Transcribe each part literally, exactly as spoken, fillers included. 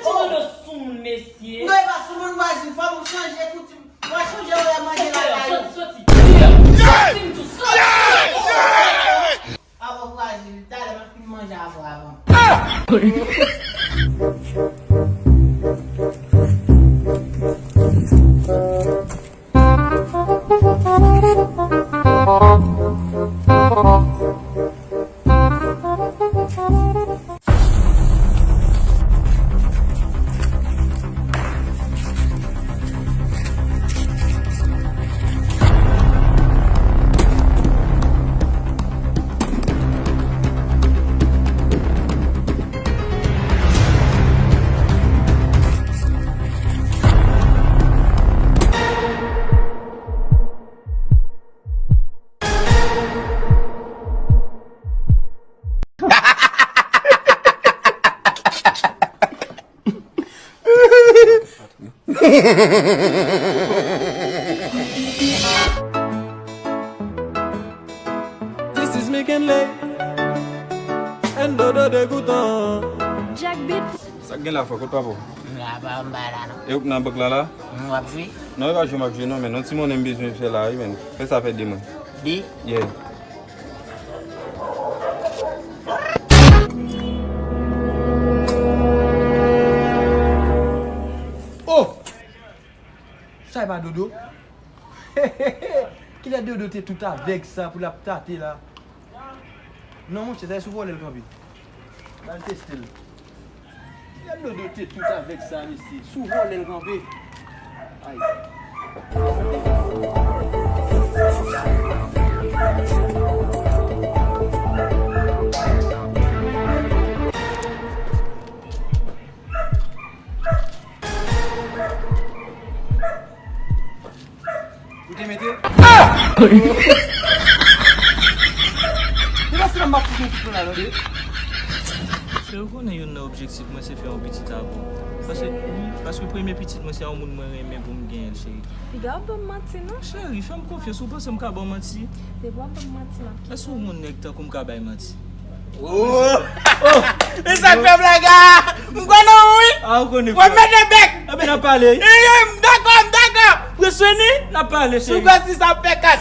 Ti dodo soumoun, mesye. Mwen pa soumoun, vwazin, fò m chanje koutim. Mwen chanje orè manje lakay ou. Soti, soti. Soti, m di w, soti. Avan frajil, talè m ap fin manje avè w avan. This is McKinley and Dodo Degoutan. Jack Beat. Sa k gen la, frè? Kot papa w? M la, pa m pa la non. E ou k nan bank la la? M w ap jwe? Non, e pa jwe m ap jwe non, men yon ti monnen m bezwen fè la wi, men. Fè sa fè de mwen. De? Yeah. Oh! Sa e pa Dodo? Kilè Dodo te tout avèg sa pou l ap tate la? Non, monchè, sa e sou vòlè l kanpe. Ba l teste l. Kilè Dodo te tout avèg sa, mesye? Sou vòlè l kanpe. Ay. Ou te mete? Ah! Se pa sila m ap fout yon kout pwen la, tande. Cheri, ou konnen youn nan objektif mwen se fè yon pitit avè w. Paske, wi, paske premye pitit mwen se yon moun mwen renmen pou m genyen l, cheri. Piga w ban m manti, non. Cheri, fè m konfyans, ou panse m ka ba w manti? Depi w ap ban m manti, m ap kite w. Èske yon nèg tankou m ka bay manti? Oh! Oh! Men sa k fè blaga! M kwè nan ou, wi! Ah, ou konnen. Mwen mete bèk! Ebyen, n ap pale. Eh, eh, m dakò, m dakò! Presweni? N ap pale, cheri. Sou gòs li sa ap fè kat.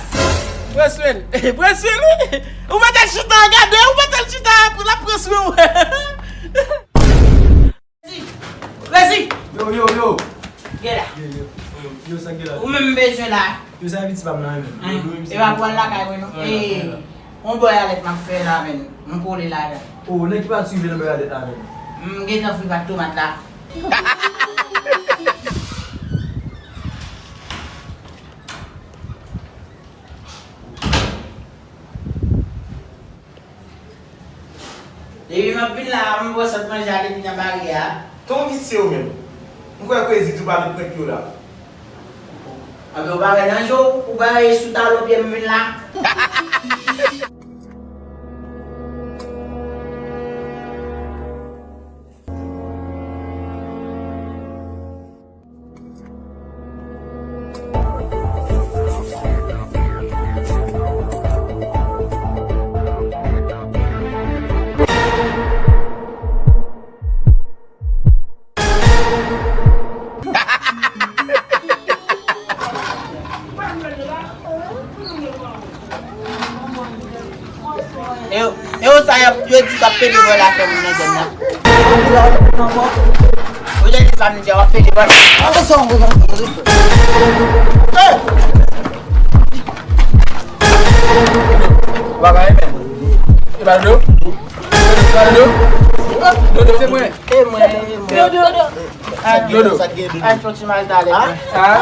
Presweni. Presweni, wi! Ou mete l chita, gade, ou mete l chita, l ap presweni, wi! Rezi! Yo, yo, yo! Gen la. Yo, yo. Yo, sa gen la? Ou menm m bezwen la. Yo, sa piti pa m nan, menm. Hein? Yo, yo, e pa pou al lakay mwen, non? Wè la, wè la. Yon bòy alèt m ap fè la, menm. M kole ladan. Oh, nèg ki pati rive nan bòy alèt la, menm. M gentan fri pat tomat la. Depi m ap vin la a, m wè sot manje a depi nan baryè a. Ton visye ou menm. M kwè Kwezi tou pa met pwent yo la. Anben, ou pa wè nan je w, ou pa wè e sou talon pye m vin la. E yo, e yo sa y ap, yo di k ap pede bòy la fè moun nan zòn nan. Yo te di sa m di a, w ap pede bòy. Hey! Bagay, men. E pa Dodo? E pa Dodo? Dodo, se mwen. E mwen, e mwen. Dodo. Dodo. Ay, yon ti mal talè. Ah? Ah?